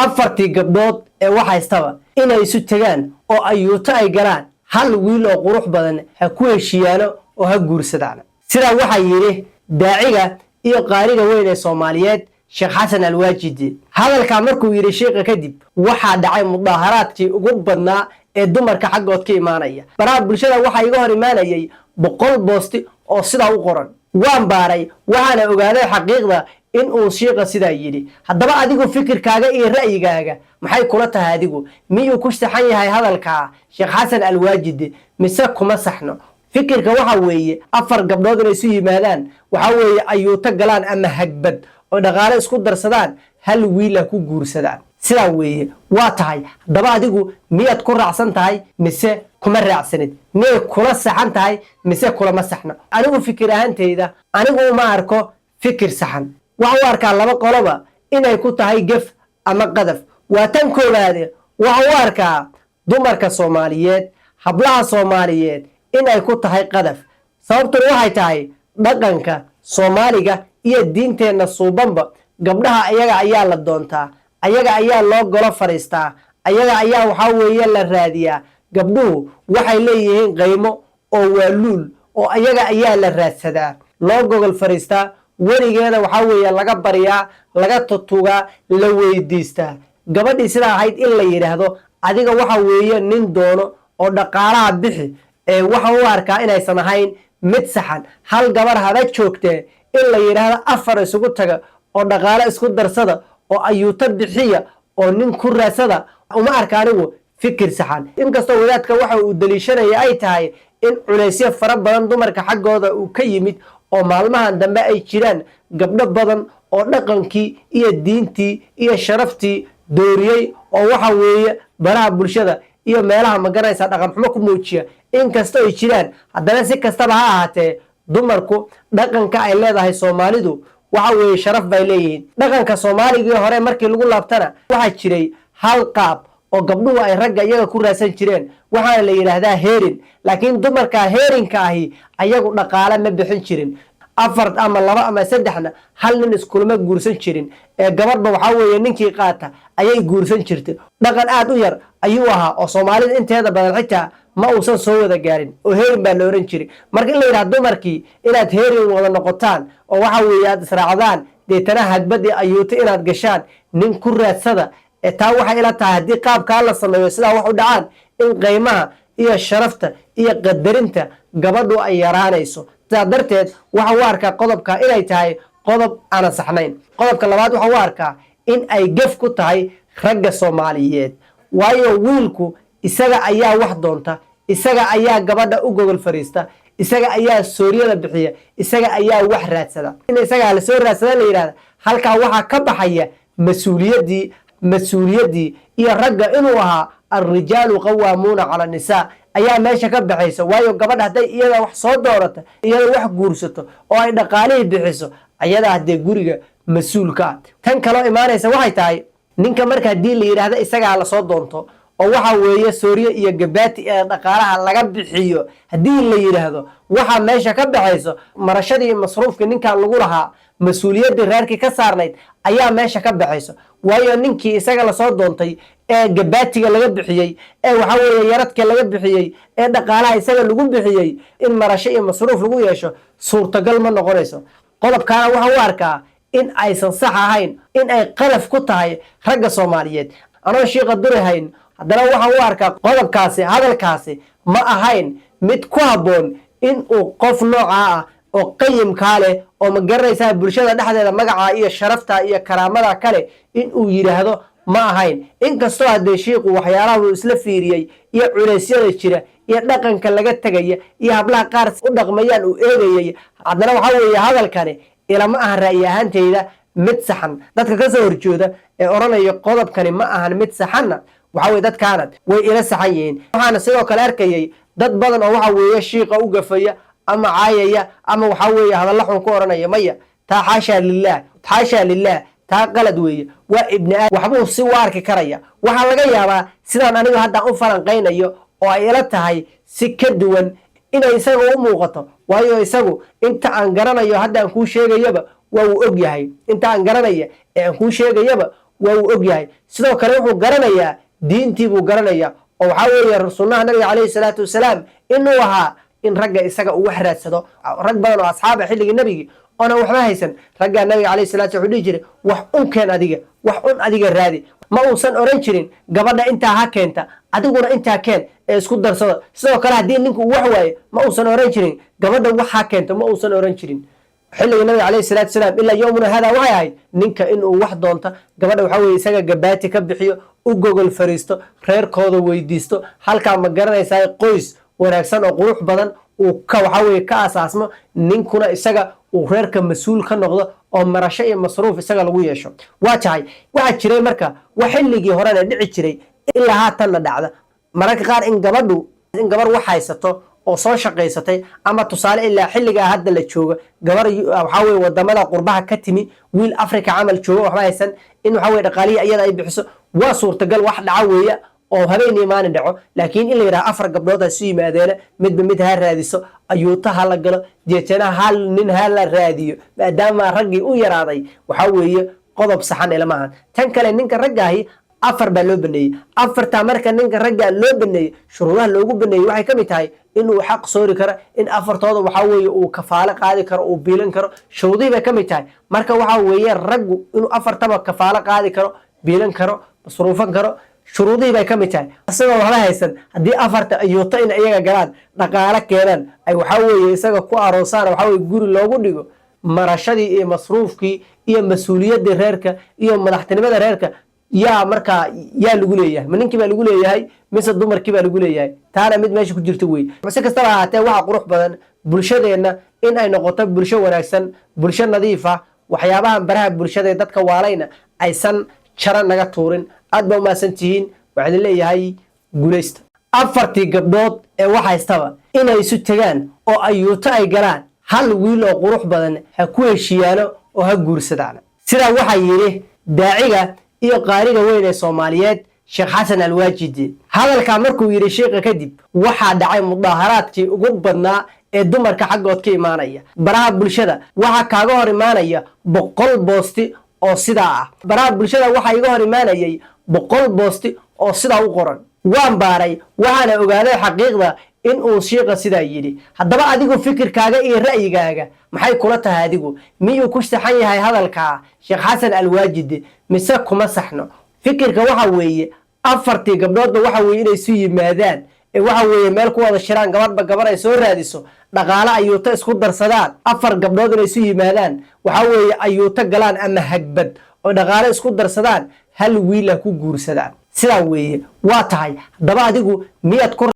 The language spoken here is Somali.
Afartii gabdhood ee wax haystaba inay isu tegaan oo ayuuto ay galaan, hal wiil oo qurux badan ha ku heshiiyaano oo ha guursadaan. Sidaa waxaa yidhi daaciga iyo qaariga weyn ee Soomaaliyeed, Sheekh Xasan Alwaajidi. Hadalkaa markuu yidhi shiikha kadib, waxaa dhacay mudaaharaadkii ugu badnaa ee dumarka xaggood ka imaanaya. Baraha bulshada waxaa iga hor imaanayay 100 post-i oo sidaa u qoran. Waan baaray, waxaana ogaaday xaqiiqda in uu shiiqa sidaa yidhi. Haddaba adigu fikirkaaga iyo ra'yigaaga maxay kula tahay? Adigu miyuu ku saxan yahay hadalkaa Sheekh Xasan Alwaajidi mise kuma saxno? Fikirka waxa weeye afar gabdhood inay isu yimaadaan, waxa weeye ayuuto galaan ama hagbad oo dhaqaale isku darsadaan, hal wiila ku guursadaan. Sidaa weeye. Waa tahay. Haddaba adigu miyaad ku raacsan tahay mise kuma raacsanid? Miyay kula saxan tahay mise kulama saxno? Anigu fikir ahaanteyda, anigu uma arko fikir saxan. Waxaan u arkaa laba qoloba inay ku tahay gef ama qadaf. Waa tan koowaade, waxaan u arkaa dumarka Soomaaliyeed, hablaha Soomaaliyeed, inay ku tahay qadaf. Sababtuna waxay tahay dhaqanka Soomaaliga iyo diinteenna suubanba gabdhaha ayaga ayaa la doontaa, ayaga ayaa loo golo fadhiistaa, ayaga ayaa waxaa weeye la raadiyaa. Gabdhuhu waxay leeyihiin qaymo oo waa luul oo ayaga ayaa la raadsadaa, loo gogol fadhiistaa, weligeeda waxaa weeye laga baryaa, laga tutugaa, la weydiistaa. Gabadhii sidaa ahayd in la yidhaahdo adiga waxa weeye nin doono oo dhaqaalaha bixi, ee waxaan u arkaa inaysan ahayn mid saxan. Hal gabar haba joogtee, in la yidhaahdo afar isugu taga oo dhaqaale isku darsada oo ayuuto bixiya oo nin ku raadsada, uma arka anigu fikir saxan. Inkastoo wadaadka waxa uu daliishanaya ay tahay in culaysyo fara badan dumarka xaggooda uu ka yimid oo maalmahan dambe ay jiraan gabdho badan oo dhaqankii iyo diintii iyo sharaftii dooriyey oo waxa weeye baraha bulshada iyo meelaha maganaysa dhaqan xumo ku muujiya. Inkastoo ay jiraan, haddana si kastaba ha ahaatee, dumarku dhaqanka ay leedahay Soomaalidu waxa weeye sharaf bay leeyihiin. Dhaqanka Soomaaligii hore markii lagu laabtana, waxaa jiray hal qaab oo gabdhuhu ay ragga iyaga ku raadsan jireen, waxaana la yidhaahdaa heerin. Laakiin dumarka heerinka ahi ayagu dhaqaale ma bixin jirin. Afar ama laba ama saddexna hal nin iskulama guursan jirin, ee gabadhba waxaa weeye ninkii qaata ayay guursan jirtay. Dhaqan aad u yar ayuu ahaa oo Soomaalida inteeda badan xitaa ma uusan soo wada gaarin, oo heerin baa la ohan jiray. Marka in la yidhaha dumarkii inaad heerin wada noqotaan oo waxa weeye aad israacdaan, deetana hagbadii ayuuta inaad gashaan, nin ku raadsada, ee taa waxay ila tahay haddii qaabkaa la sameeyo, sidaa wax u dhacaan, in qiimaha iyo sharafta iyo qadarinta gabadhu ay yaraanayso. Sidaa darteed waxaan u arkaa qodobka inay tahay qodob aanan saxnayn. Qodobka labaad waxaan u arkaa in ay gef ku tahay ragga Soomaaliyeed, waayo wiilku isaga ayaa wax doonta, isaga ayaa gabadha u gogol fariista, isaga ayaa sooryada bixiya, isaga ayaa wax raadsada. In isagaa lasoo raadsada la yidhahda, halkaa waxaa ka baxaya mas-uuliyaddii iyo ragga inuu ahaa الرجال قوامون على النساء ayaa meesha ka baxaysa. Waayo gabadha hadday iyada wax soo doorato, iyada wax guursato oo ay dhaqaalihii bixiso, ayadaa haddee guriga mas-uulka ah. Tan kaloo imaanaysa waxay tahay, ninka marka haddii la yidhaahdo isagaa lasoo doonto oo waxa weeye sooryo iyo gabaati ee dhaqaalaha laga bixiyo haddii la yidhaahdo, waxaa meesha ka baxayso marashadii, masruufkii ninkan lagu lahaa, mas-uuliyaddii reerkii ka saarnayd ayaa meesha ka baxayso. Waayo ninkii isaga lasoo doontay ee gabaatiga laga bixiyey, ee waxa weeye yaradka laga bixiyey, ee dhaqaalaha isaga lagu bixiyey, in marasho iyo masruuf lagu yeesho suurtagal ma noqonayso. Qodobkaana waxaan u arkaa in aysan sax ahayn, in ay qalaf ku tahay ragga Soomaaliyeed. Anoo shiiqa duri hayn, haddana waxaan u arkaa qodobkaasi, hadalkaasi ma ahayn mid ku habboon in uu qof noocaa ah oo qayimkaa leh oo ma garanaysaa bulshada dhexdeeda magaca iyo sharafta iyo karaamada kale in uu yidhaahdo ma ahayn. Inkastoo haddee shiiqu waxyaalaha uu isla fiiriyey iyo culeysyada jira iyo dhaqanka laga tegaya iyo hablaha qaar u dhaqmayaan uu eegayay, haddana waxaa weeye hadalkani ilama ahan ra'yi ahaanteyda mid saxan. Dadka kasoo horjooda ee odhanaya qodobkani ma ahan mid saxanna, waxa weye dadkaana way ila saxan yihiin. Waxaana sidoo kale arkayay dad badan oo waxa weeye shiiqa u gafaya ama caayaya ama waxa weeye hadalla xun ku odhanaya. Maya, taa xaashaa lilah, xaashaa lilah, taa qalad weeye. Waa ibni aadam, waxbuu si u arki karaya. Waxaa laga yaabaa sidaan aniga haddaan u falanqaynayo oo ay ila tahay si ka duwan inay isaga u muuqato. Waayo isagu inta aan garanayo hadda aan kuu sheegayaba waa uu og yahay. Inta aan garanaya ee aan kuu sheegayaba Waa uu og yahay. Sidoo kale wuxuu garanayaa diintii buu garanayaa, oo waxaa weeye sunnaha Nabiga calayhi salaatu wasalaam inuu ahaa in ragga isaga uu wax raadsado. Rag badan oo asxaaba xilligii Nabigii oona waxba haysan, raggaa Nabiga calayhi salatu wuxuu dhihi jiray: "Wax un keen adiga, wax un adiga raadi." Ma uusan oran jirin gabadha intaa ha keenta, adiguna intaa keen ee isku darsado. Sidoo kale haddii ninku uu wax waayo, ma uusan oran jirin gabadha wax ha keento, ma uusan oran jirin xilliga Nabiga calayhi salaatu wasalaam. Ilaa yowmuna hada waxay ahayd ninka inuu wax doonta, gabadha waxaa weye isaga gabaati ka bixiyo, u gogol fariisto, reerkooda weydiisto. Halkaa ma garanaysaa, qoys wanaagsan oo qurux badan uu ka waxaa weye ka asaasmo, ninkuna isaga uu reerka mas-uul ka noqdo oo marasho iyo masruuf isaga lagu yeesho. Waa tahay, waxaa jiray marka wax xilligii horena dhici jiray, ilaa haatanna dhacda mararka qaar, in gabadhu, in gabar wax haysato oo soo shaqaysatay, ama tusaale ilaa xilligaa hadda la jooga, gabar waxaa weye wadamada qurbaha ka timi, wiil Africa camal jooga, waxba haysan, in waxaa weye dhaqaalihii iyada ay bixiso, waa suurtagal, wax dhaca weeya oo habeen iyo maalin dhaco. Laakiin in la yidhaha afar gabdhood ha isu yimaadeena, midba mid ha raadiso, ayuuta ha la galo, jeetana hal nin ha la raadiyo, maadaama raggii u yaraaday, waxaa weeye qodob saxan ilmahan. Tan kale, ninka raggaahi afar baa loo baneeyey. Afartaa marka ninka raggaa loo baneeyey, shuruudaha loogu baneeyey waxay ka mid tahay inuu xaq soori karo, in afartooda waxaa weeye uu kafaalo qaadi karo, uu biilan karo. Shuruudihii bay ka mid tahay. Marka waxaa weeye raggu inuu afartaba kafaalo qaadi karo, biilan karo, masruufan karo, shuruudihii bay ka mid tahay. Isagoo waxba haysan haddii afarta ayuuto in iyaga galaan, dhaqaalo keenaan, ay waxaa weeye isaga ku aroosaan, waxaa weye guri loogu dhigo, marashadii iyo masruufkii iyo mas-uuliyaddii reerka iyo madaxtinimada reerka yaa markaa yaa lagu leeyahay? Ma ninkii baa lagu leeyahay mise dumarkii baa lagu leeyahay? Taana mid meesha ku jirta wey. Si kastaba ahaatee, waxaa qurux badan bulshadeenna in ay noqoto bulsho wanaagsan, bulsho nadiif ah, waxyaabahan baraha bulshada ee dadka waalayna aysan jara naga tuurin. Aad baa umahadsan tihiin. Waxaa idin leeyahay guulaysta. Afartii gabdhood ee wax haystaba inay isu tegaan oo ayuuto ay galaan, hal wiil oo qurux badan ha ku heshiiyaano oo ha guursadaan. Sidaa waxaa yidhi daaciga iyo qaariga weyn ee Soomaaliyeed, Sheekh Xasan Alwaajidi. Hadalkaa markuu yidhi sheikha kadib, waxaa dhacay mudaaharaadkii ugu badnaa ee dumarka xaggood ka imaanaya. Baraha bulshada waxaa kaaga hor imaanaya 100 boosti oo sidaa ah. Baraha bulshada waxaa iga hor imaanayay 100 boosti oo sidaa u qoran. Waan baaray, waxaana ogaaday xaqiiqda in uu shiiqa sidaa yidhi. Haddaba adigu fikirkaaga iyo ra'yigaaga maxay kula tahay? Adigu miyuu ku saxan yahay hadalkaa Sheekh Xasan Alwaajidi mise kuma saxno? Fikirka waxa weeye afartii gabdhoodba waxa weeye inay isu yimaadaan ee waxa weeye meel ku wada shiraan, gabadhba gabar ay soo raadiso, dhaqaale ayuuto isku darsadaan. Afar gabdhood inay isu yimaadaan, waxa weeye ayuuto galaan ama hagbad oo dhaqaale isku darsadaan, hal wiila ku guursadaan, sidaa weeye. Waa tahay, haddaba adigu miyaad ku